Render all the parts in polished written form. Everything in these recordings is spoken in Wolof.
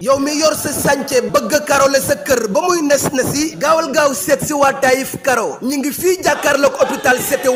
yow mi yor sa sànce bëgg a karole sa kër ba muy nes na si gaawal gaaw seet si waa Taïf Karo ñi ngi fii jàkkaarloog hôpital CTO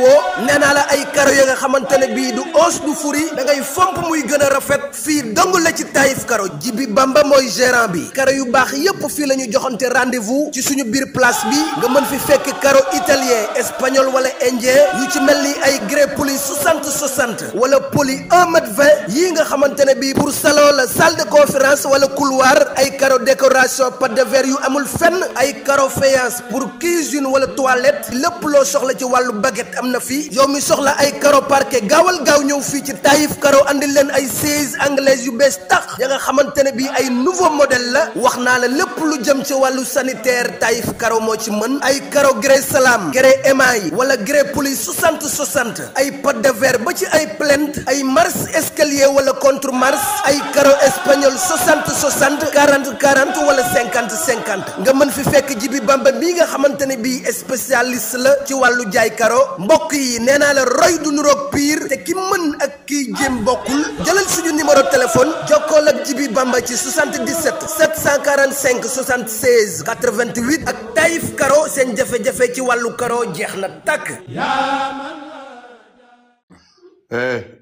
nee naa la ay karo ya nga xamante ne bii du os du furi da ngay fomp muy gën a rafet fii dong la ci Taïf Karo Jibi Bamba mooy gérant bi karo yu baax yépp fii la ñu joxante rendez-vous ci suñu biir place bi nga mën fi fekk karo italien espagnol wala indien yu ci mel ni ay grès poli 60-60 wala poli 1m20 yii nga xamante ne bii pour salon la salle de conférence wala couloir ay carreau décoration pâte de verre yu amul fenn ay carreau faïence pour cuisine wala toilette lépp loo soxla ci wàllu baguette am na fii yow mi soxla ay carreau parquet gaawal gaaw ñëw fii ci Taïf Karo andil leen ay sièges anglaises yu bees tax ya nga xamante ne bii ay nouveau modèle la wax naa la lépp lu jëm ci wàllu sanitaire Taïf Karo moo ci mën ay carreau grès salam grès émail wala grès poli 60-60 ay pâte de verre ba ci ay plinthe ay marche escalier wala contre marche ay carreau espagnol 60-60 40-40 wala 50-50 nga mën fi fekk Jibi Bamba bii nga xamante ne bii spécialiste la ci wàllu jaay karo mbokk yi nee naa la roy du nuroog pire te ki mën ak kiy jéem bokkul jëlal suñu numéro téléphone jokkool ak Jibi Bamba ci 77 745 76 88 ak Taïf Karo seen jafe-jafe ci wàllu karo jeex na tàkk.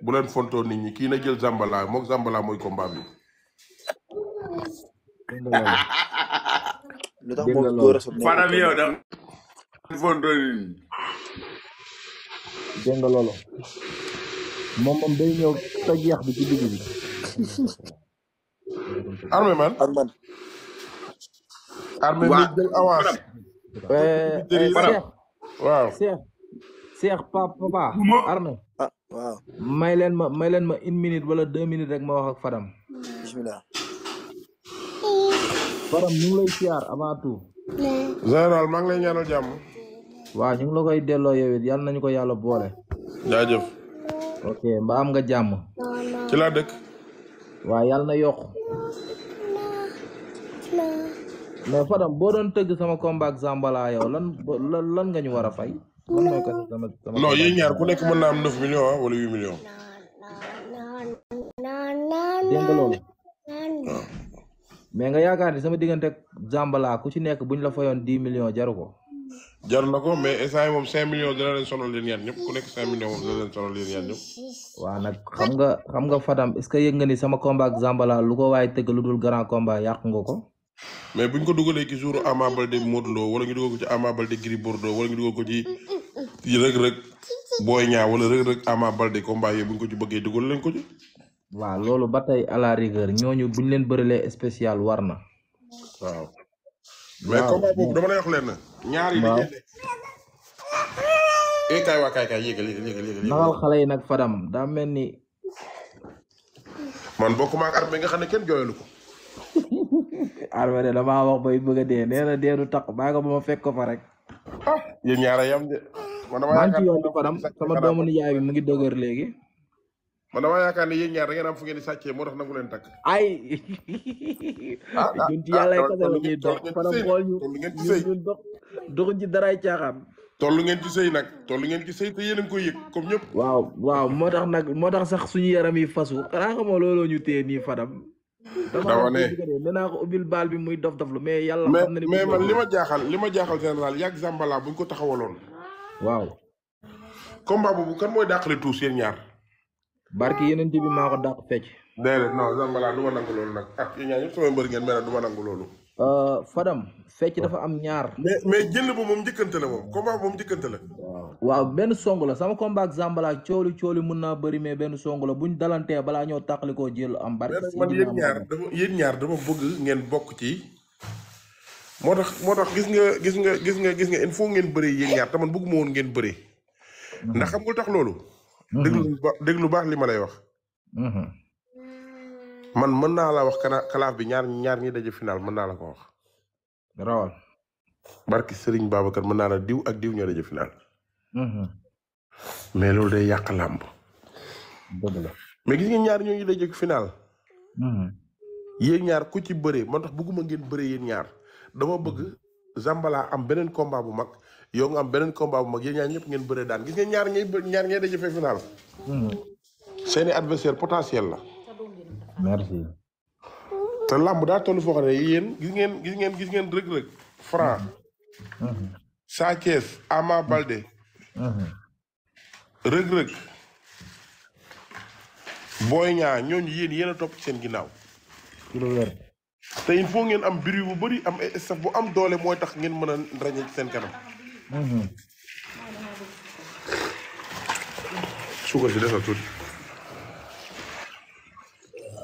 bu leen fontoo nit ñi kii na jël Zambala mook Zambala mooy combat bi. lu tax moom góor a soog Fadam yow da fontoo nit ñi. dégg nga loolu moom day ñëw toj yax bi ci digg bi. Armé man ak man. Armé mi jël avance. waaw Cheikh papa Armé. ah waaw. may leen ma 1 minute wala 2 minutes rek ma wax ak Fadam. bismillah. Fadam ñu ngi lay siyaar avant tout. général maa ngi lay ñaanal jàmm. waaw ñu ngi la koy delloo yow it yàlla nañu ko yàlla boole. jaajëf. ok mbaa am nga jàmm. ci laa dëkk. waaw yàlla na yokk. mais Fadam boo doon tëgg sama combat ak Zambala yow lan nga ñu war a fay. lan mooy ko sama non yéen ñaar ku nekk mën naa am 9 millions wala 8 millions. dégg nga loolu. mais nga yaakaar ni sama diggante ak Zambala ku ci nekk buñ la fayoon 10 millions jaru ko. jaru na ko mais instant yi moom 5 millions dina leen sonal leen ñaar ñëpp ku nekk 5 millions moom dina leen sonal leen ñaar ñëpp. waaw nag xam nga Fadam est-ce que yëg nga ni sama combat ak Zambala lu ko waaye tëgg lu dul grand combat yàq nga ko. mais buñ ko dugalee ci jour Ama Baldé Modou Lo wala ñu dugal ko ci Ama Baldé Gris Bordeaux wala ñu dugal ko ci Reug Reug Boy Niang wala Reug Reug Ama Baldé combat yooyu buñ ko ci bëggee dugal leen ko ci. waaw loolu ba tey à la rigueur ñooñu buñ leen bëralee spécial war na. waaw. mais combat boobu dama lay wax leen na. ñaar yi dañuy ne. kay waa kay yéegal. naxal xale yi nag Fadam daa mel ni. man bokkuma ak Armé nga xam ne kenn jooyalu ko. Armé de damaa wax bay bëgg a dee nee na dee du tax bàyyi ko ba ma fekk ko fa rek. yéen ñaar a yam de. man dama maa ngi ci yoon bi Fadam sama doomu nijaay bi mu ngi dëgër léegi. man dama yaakaar ne yéen ñaar da ngeen am fu ngeen di sàccee moo tax nangu leen takk. ay. ñun ci yàlla ay kase la ñuy dox Fadam xool ñun doxuñ ci daraay caaxaan. tollu ngeen ci sëy nag tollu ngeen ci sëy te yéen a ngi koy yëg comme ñëpp. waaw moo tax sax suñu yaram yi fasu xanaa xamoo looloo ñu téye nii Fadam. dama ne danaa ko ubbil baal bi muy dof lu mais yàlla xam na ni mais man li ma jaaxal général yàgg Zambala buñ ko taxawaloon. waaw. combat boobu kan mooy dàqale tuus yéen ñaar. barki yeneen bi maa ko dàq fecc. déedéet non Zambala du ma nangu loolu nag yéen ñaar ñëpp sama mbër ngeen mel du ma nangu loolu. Fadam fecc dafa am ñaar. mais jël ba moom njëkkante la moom combat moom njëkkante la. waaw benn song la sama combat ak Zambala cooli mun naa bëri mais benn song la buñ dalantee balaa ñoo tàqali koo jël am. barki man yéen ñaar dama bëgg ngeen bokk ci. moo tax gis nga il faut ngeen bëree yéen ñaar te man bëgguma woon ngeen bëree. ndax xam nga tax loolu. déglu baax li ma lay wax. man mën naa la wax kalaaf bi ñaar ñi daje final mën naa la ko wax. rawal. barki Serigne Babacar mën naa la diw ak diw ñoo daje final. mais loolu day yàq làmb. dëgg la mais gis ngeen ñaar ñoo ngi daje final. yéen ñaar ku ci bëree moo tax bëgguma ngeen bëree yéen ñaar dama bëgg Zambala am beneen combat bu mag yow nga am beneen combat bu mag yéen ñaar ñëpp ngeen bëree daan gis ngeen ñaar ñay daje fee final. seeni adversaire potentiel la. merci. te làmb daa toll foo xam ne yéen gis ngeen Reug Reug Franc. Sa Thiès Ama Baldé. Reug Reug Boy Niang ñooñu yéen a topp ci seen ginnaaw. ci lu wér. te il faut ngeen am bruit bu bëri am staff bu am doole mooy tax ngeen mën a ràññee ci seen kanam. suukar si des na tuuti.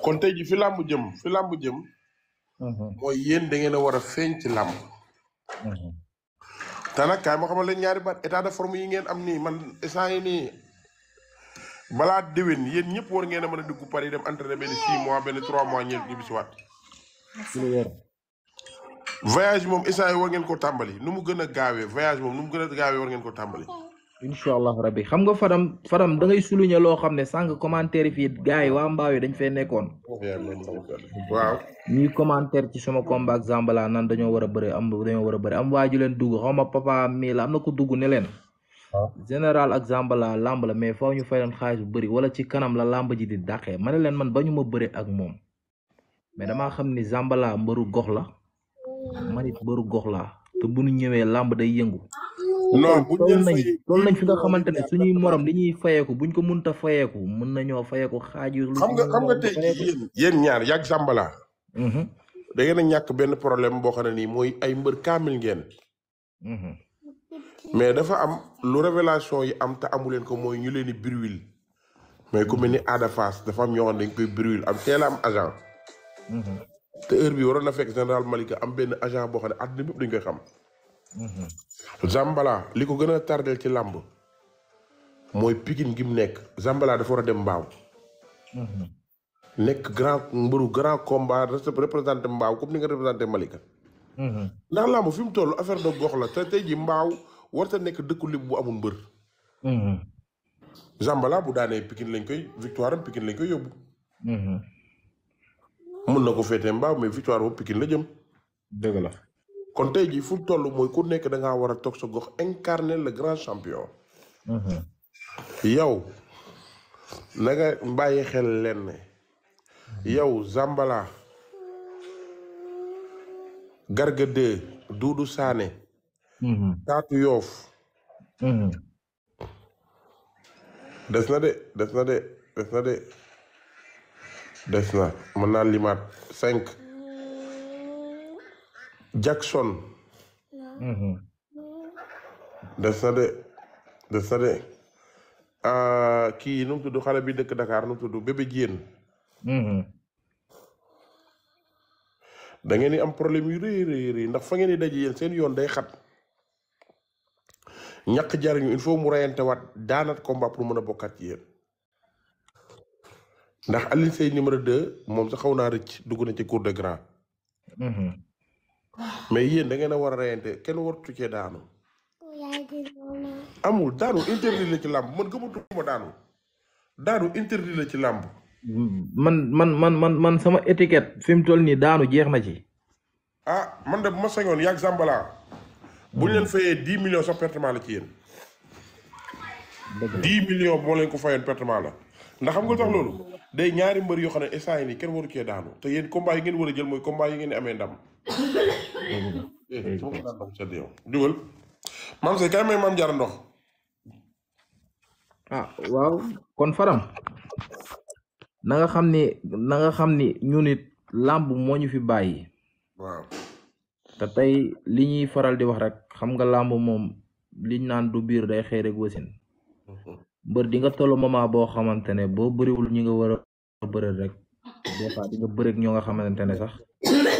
kon tey ji fi làmb jëm. mooy yéen da ngeen a war a feeñ ci làmb. te nag kaay ma xamal leen ñaari baat état de forme yi ngeen am nii man instant yi nii balaa déwén yéen ñëpp war ngeen a mën a dugg Paris dem entraîner benn 6 mois benn 3 mois ñeent ñibbi si waat. voyage moom instant yi war ngeen ko tàmbali nu mu gën a gaawee voyage moom nu mu gën a gaawee war ngeen ko tàmbali. incha allah rabbi xam nga Fadam da ngay souligner loo xam ne sànq commentaire yi fii gars yi waa mbaaw yi dañ fee nekkoon. waaw. ñuy commentaire ci sama combat ak Zambala nan dañoo war a bëri am waa ju leen dugg xaw ma papa mii la am na ko dugg ne leen. général ak Zambala lamb la mais faaw ñu fay leen xaalis bu bëri wala ci kanam la lamb ji di dàqee ma ne leen man ba ñu ma bëri ak moom mais damaa xam ni Zambala mbëru gox la man it mbëru gox laa te bu ñu ñëwee lamb day yëngu. non bu ñu toll nañ fi nga xamante ne suñuy morom li ñuy fayeeku buñ ko mënta fayeeku mën nañoo fayeeku xaaju. xam nga tey yéen ñaar yàgg Zambala. da ngeen a ñàkk benn problème boo xam ne nii mooy ay mbër kaamil ngeen. mais dafa am lu révélation yi am te amuleen ko mooy ñu leen di birwil mais ku mel ni Ada Fass dafa am ñoo xam ne dañ koy birwil am teel a am agent. te heure bi waroon na fekk général Malika am benn agent boo xam ne àdduna bépp dañ koy xam. Zambala li ko gën a tardel ci làmb mooy Pikine gi mu nekk Zambala dafa war a dem mbaaw. nekk mbëru grand combat représenté mbaaw comme ni nga représenté Malika. ndax làmb fi mu toll affaire de gox la te tey ji mbaaw warta nekk dëkku lib bu amul mbër. Zambala bu daanee Pikine lañ koy victoire am Pikine lañ koy yóbbu. mën na ko féetee mbaaw mais victoire boobu Pikine la jëm. dëgg la. kon tey jii fu toll mooy ku nekk da ngaa war a toog sa gox incarner le grand champion. yow na nga bàyyi xel lenn yow Zambala Garga 2 Doudou Sané. Taatu Yoof. des na mën naa limaat 5. Jackson. des na de kii nu mu tudd xale bi dëkk Dakar nu mu tudd Bébé Diène. da ngeen di am problème yu rëy ndax fa ngeen di daje yéen seen yoon day xat ñàkk jariñu il faut mu reyante waat daanat combat pour mën a bokkaat ci yéen ndax Alioune Seye numéro 2 moom sax xaw naa rëcc dugg na ci cour de grand. mais yéen da ngeen a war a reyante kenn wartu cee daanu. amul daanu interdit la ci làmb man gëmatuma daanu interdit la ci làmb. man sama étiquette fi mu toll nii daanu jeex na ci. ah man de bu ma sañoon yàgg Zambala. bu ñu leen fayee 10 millions sax pertement la ci yéen. 10 millions moo leen ko fayoon pertement la. ndax xam nga tax loolu day ñaari mbër yoo xam ne instant yi nii kenn waru cee daanu te yéen combat yi ngeen war a jël mooy combat yi ngeen di amee ndam. jugal maam Sey kay may maam Jaara ndox. ah waaw kon Fadam na nga xam ni ñu nit làmb moo ñu fi bàyyi. waaw. te tey li ñuy faral di wax rek xam nga làmb moom liñ naan du biir day xëy rek wasin mbër di nga tollu moment boo xamante ne boo bëriwul ñi nga war a bëri rek des fois di nga bëri ak ñoo nga xamante ne sax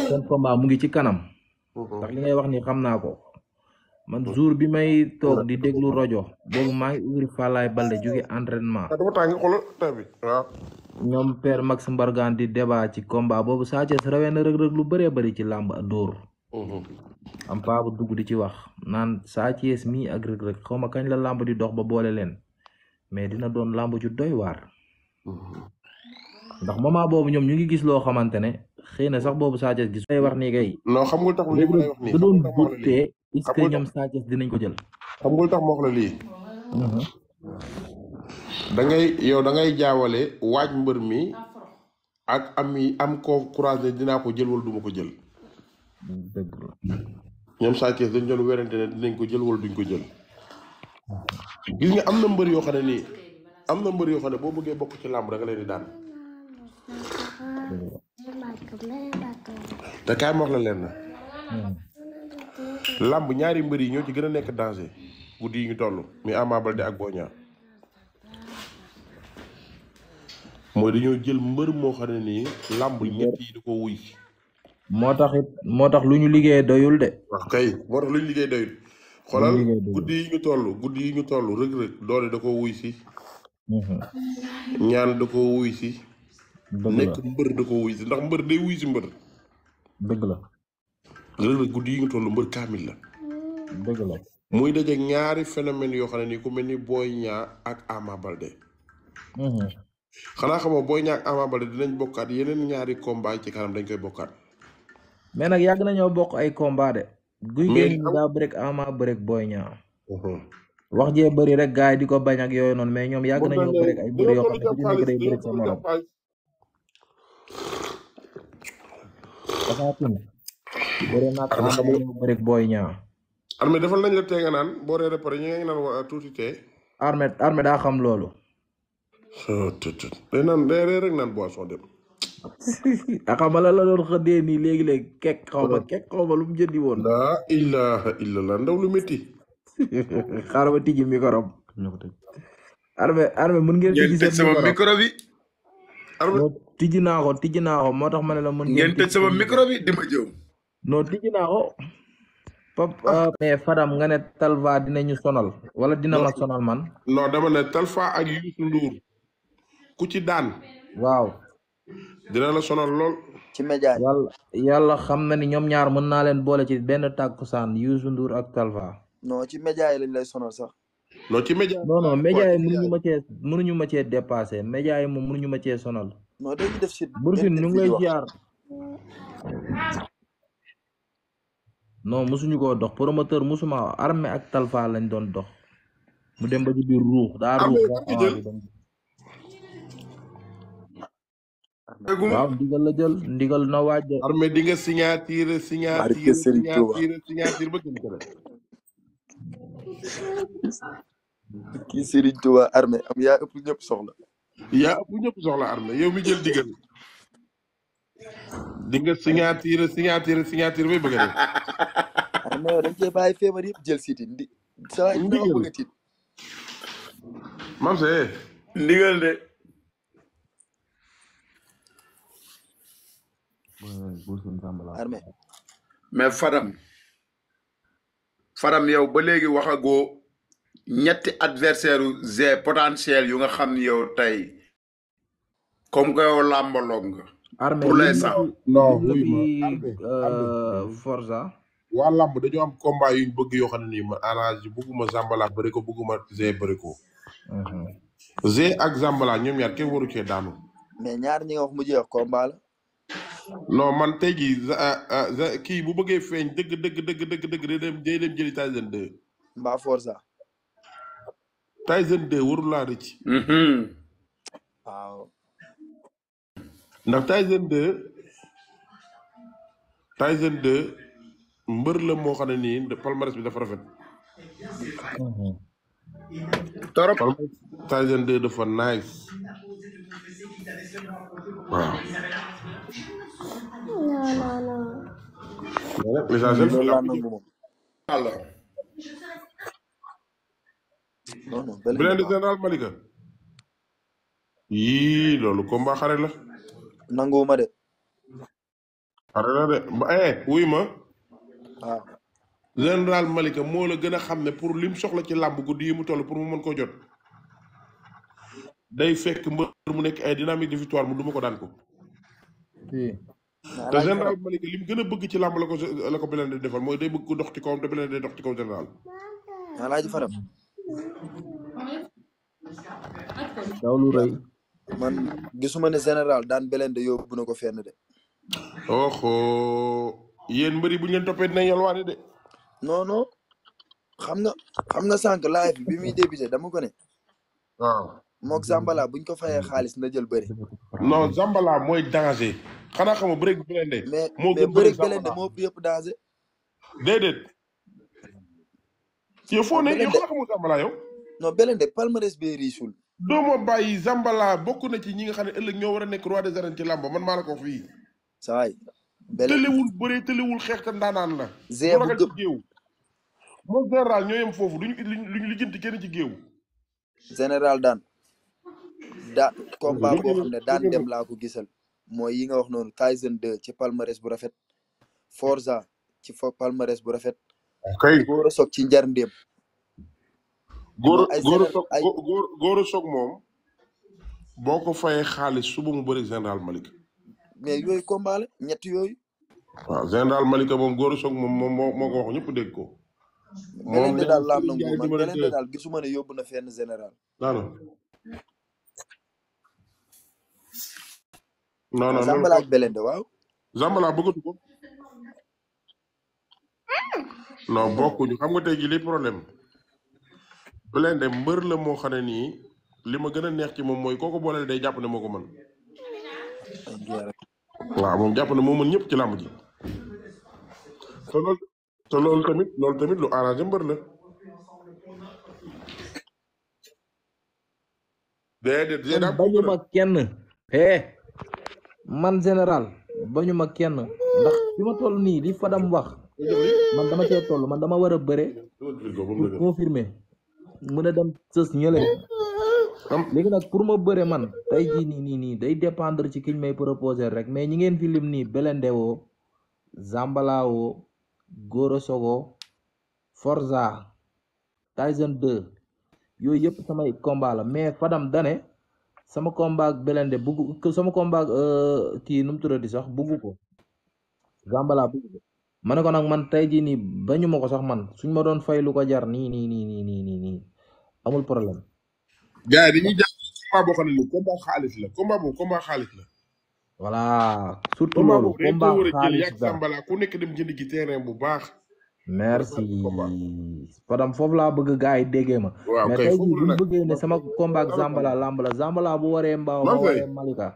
seen combat mu ngi ci kanam. ndax li ngay wax ni xam naa ko man jour bi may toog di déglu rajo boobu maa ngi uri Falaye Balde jóge entraînement. waaw. ñoom père Max Mbargane di débat ci combat boobu Sa Thiès rawee na Reug Reug lu bëree bëri ci làmb dóor. am paa bu dugg di ci wax naan Sa Thiès mii ak Reug Reug xaw ma kañ la làmb di dox ba boole leen mais dina doon làmb ju doy waar. ndax moment boobu ñoom ñu ngi gis loo xamante ne xëy na sax boobu Sa Thiès gis. day wax nii kay. non xam nga tax li ma lay wax nii da doon buttee est-ce xam que nga ñoom Sa Thiès dinañ ko jël. xam nga lu tax ma wax la lii da ngay jaawale waaj mbër mi ak am ko courage ne dinaa ko jël wala duma ko jël. dëgg la. ñoom Sa Thiès dañ doon werante ne dinañ ko jël wala duñ ko jël. gis nga am na mbër yoo xam ne nii am na mbër yoo xam ne boo bëggee bokk ci làmb da nga leen di daan. te kaay ma wax la leen na làmb ñaari mbër yi ñoo ci gën a nekk danger guddi yi ñu toll mi Ama Baldé ak Boy Niang mooy dañoo jël mbër moo xam ne nii làmb ñett yi da ko wuy. moo tax lu ñu liggéey doyul de. wax kay moo tax lu ñu liggéey doyul. xoolal guddi yi ñu toll rëg-rëg doole da ko wuy si. ñaan da ko wuy si. nekk mbër da ko wuy si ndax mbër day wuy si mbër. dëgg la. rëg-rëg guddi yi ñu toll mbër kaamil la. dëgg la. muy daje ñaari phénomène yoo xam ne nii ku mel ni Boy Niang ak Ama Baldé. xanaa xamoo Boy Niang ak Ama Baldé dinañ bokkaat yeneen ñaari combat ci kanam dañ koy bokkaat. mais nag yàgg nañoo bokk ay combat de. guy génn ñu daa bëreeg Ama bëreeg Boy Niang. wax jee bëri rek gars yi di ko bañ ak yooyu noonu mais ñoom yàgg nañoo bëreeg ay bëri yoo xam ne bu nekk day bëreeg sa morom. dafa tun bëri naag Ama ñoo bëreeg Boy Niang. Armé defal nañ la tee nga naan boo reere pare ñu ngi naan tuuti tee. Armé daa xam loolu. day naan day reer rek naan boisson dem. xamala la doon xëddee nii léegi-léegi kekk xaw ma lu mu jëndi woon. laa ilaha illallah ndaw lu métti. xaaral ma tijji micro am. Armé mën ngeen tijji seen sama micro bi. tijji naa ko moo tax ma ne la mën ngeen tëj sama micro bi di ma jëw. non tijji naa ko. mais Fadam nga ne Talfa dinañu sonal. wala dina ma sonal man. non dama ne Talfa ak Youssou Ndour ku ci daan. waaw. dina la sonal lool. ci média yàlla xam na ni ñoom ñaar mën naa leen boole ci benn tàkkusaan Youssou Ndour ak Talfa. non ci média yi lañ lay sonal sax. non ci média. non média yi mënuñu ma cee dépassé média yi moom mënuñu ma cee sonal. non dañuy def si. Boursin ñu ngi lay ziar. non mosuñu koo dox promoteur mosuma Armé ak Talfa lañ doon dox. mu dem ba ci biir ruux daa ruux. waaw ndigal la jël ndigal na waaj. Armé di nga signature ba gën ko def. kii Serigne Touba Armé am yaa ëpp ñëpp soxla. Armé yow mi jël digal. di nga signature bay bëgg a def. Armé yow dañ cee bàyyi feebar yëpp jël siti ndi. saa yi dama bëgg a tiit. mam see. ndigal de. Armé. mais Fadam yow ba léegi waxagoo ñetti adversaire u G potentiel yu nga xam ni yow tey comme que yow làmbaloog nga. Armé pour l'instant. non Forza. waa làmb dañoo am combat yuñ bëgg yoo xam ne nii ma arrange bëgguma Zambala bëri ko bëgguma G bëri ko. G ak Zambala ñoom ñaar kenn waru cee daanu. mais ñaar ñi nga wax mu jeex combat la. non man tey jii kii bu bëggee feeñ dëgg day dem jëli Tyson 2. mbaa Forza. Tyson 2 warul laa rëcc. waaw. ndax Tyson 2 mbër la moo xam ne nii palmarès bi dafa rafet. torop Tyson 2 dafa nice. waaw. l'essentiel fi la alors. beneen di général Malika. yii loolu combat xare la. nanguwuma de. xare la de wuy ma. waaw. général Malika moo la gën a xam ne pour lim soxla ci làmb guddi yi mu toll pour mu mën koo jot. day fekk mbër mu nekk ay dynamique de victoire mu duma ko daan ko. te général Malika lim gën a bëgg ci làmb la ko Blindé defal mooy day bëgg ko dox ci kawam te Blindé day dox ci kaw général. Alaaji Fadam. daw lu rëy. man gisuma ne général daan Blindé yóbbu na ko fenn de. yéen mbëri bu ñu leen toppee dinañ yalwaane de. non non xam nga sànq live bi muy débuté dama ko ne waaw mook Zambala buñ ko fayee xaalis na jël bëri non Zambala mooy danger xanaa xam nga bëreeg Blindé mais moo mais gën bëreeg bëreeg Blindé Zambala moo yëpp danger déedéet yow foo ne yow Blindé xanaa xamul Zambala yow non Blindé palmarès bee riisul doo ma bàyyi Zambala bokk na ci ñi nga xam ne ëllëg ñoo war a nekk roi des arènes ci làmb man maa la ko fii saay Blindé tëlewul bëree tëlewul xeex te ndaanaan la Zé du bu ragal gëm ci géew moom général ñoo yem foofu luñu lijjanti kenn ci géew général daan combat boo xam ne daan dem laa ko gisal mooy yi nga wax noonu Tyson 2 ci palmarès bu rafet Forza ci palmarès bu rafet kay Gora Sock ci njar ndéem Gora Sock moom boo ko fayee xaalis suba mu bëri général Malick mais yooyu combat la ñett yooyu waaw général Malick moom Gora Sock moom moo ko wax ñëpp dégg ko moom Blindé daal laam nangu man Blindé daal gisuma ne yóbbu na fenn général non Zambala ak Blindé waaw Zambala bëggatu ko non bokkuñu xam nga tey jii li problème Blindé mbër la moo xam ne nii li ma gën a neex ci moom mooy kooku boole day jàpp ne moo ko mën waaw moom jàpp ne moo mën ñëpp ci làmb ji te loolu tamit lu arrangé mbër la déedéet bañu ma kenn man général bañu ma kenn ndax fi ma toll nii li Fadam wax man dama cee toll man dama war a bëre pour confirmer mën a dem sës ñële léegi nag pour ma bëre man tey jii nii day dépendre ci kiñ may proposer rek mais ñi ngeen fi lim nii Blindé woo Zambala woo Gora Sock woo Forza Tyson 2 yooyu yëpp samay combat la mais Fadam dane sama combat ak Blindé bugg sama combat kii nu mu tuddati sax bugg ko Zambala bugg ko ma ne ko nag man tey jii nii bañu ma ko sax man suñ ma doon fay lu ko jar nii amul problème. gars yi dañuy jàpp combat boo xam ne nii combat xaalis la combat xaalis la. voilà surtout loolu combat xaalis la Zambala ku nekk dem jënd ci terrain bu baax. merci Fadam foofu laa bëgg gars yi déggee ma. mais tey jii bu ñu bëggee ne sama combat ak Zambala lamb la Zambala bu waree Mbaaw ma waree Malika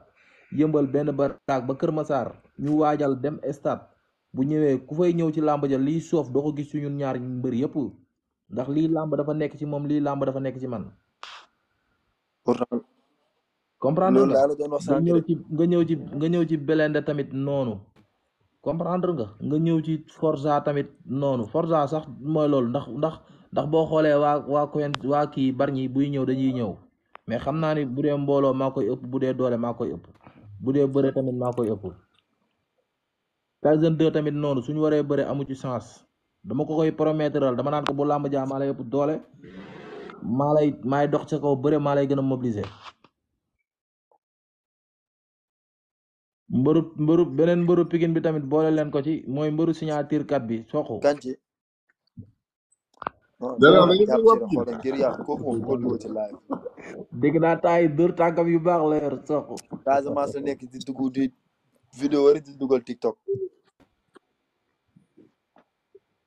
yëmbal benn baraak ba Kër Massar ñu waajal dem stade bu ñëwee ku fay ñëw ci lamb ja lii soof doo ko gis ci ñun ñaar mbër yëpp ndax lii lamb dafa nekk ci moom lii lamb dafa nekk ci man. comprendre nga ñëw ci Blindé tamit noonu comprendre nga ñëw ci Forza tamit noonu Forza sax mooy loolu ndax boo xoolee waa kii Bargny buy ñëw dañuy ñëw mais xam naa ni bu dee mbooloo maa koy ëpp bu dee doole maa koy ëpp bu dee bëre tamit maa koy ëpp Tyson 2 tamit noonu suñu waree bëre amu ci chance dama ko koy promettre dama naan ko bu làmb jaa maa lay ëpp doole maay dox ca kaw bëre maa lay gën a mobiliser beneen mbëru Pikine bi tamit boole leen ko ci mooy mbëru signature kat bi soxu kanci dégg naa taay dër tànkam yu baax la yor soxu Casamance la nekk di dugg di vidéo rek di dugal TikTok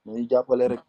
nañu jàppale rek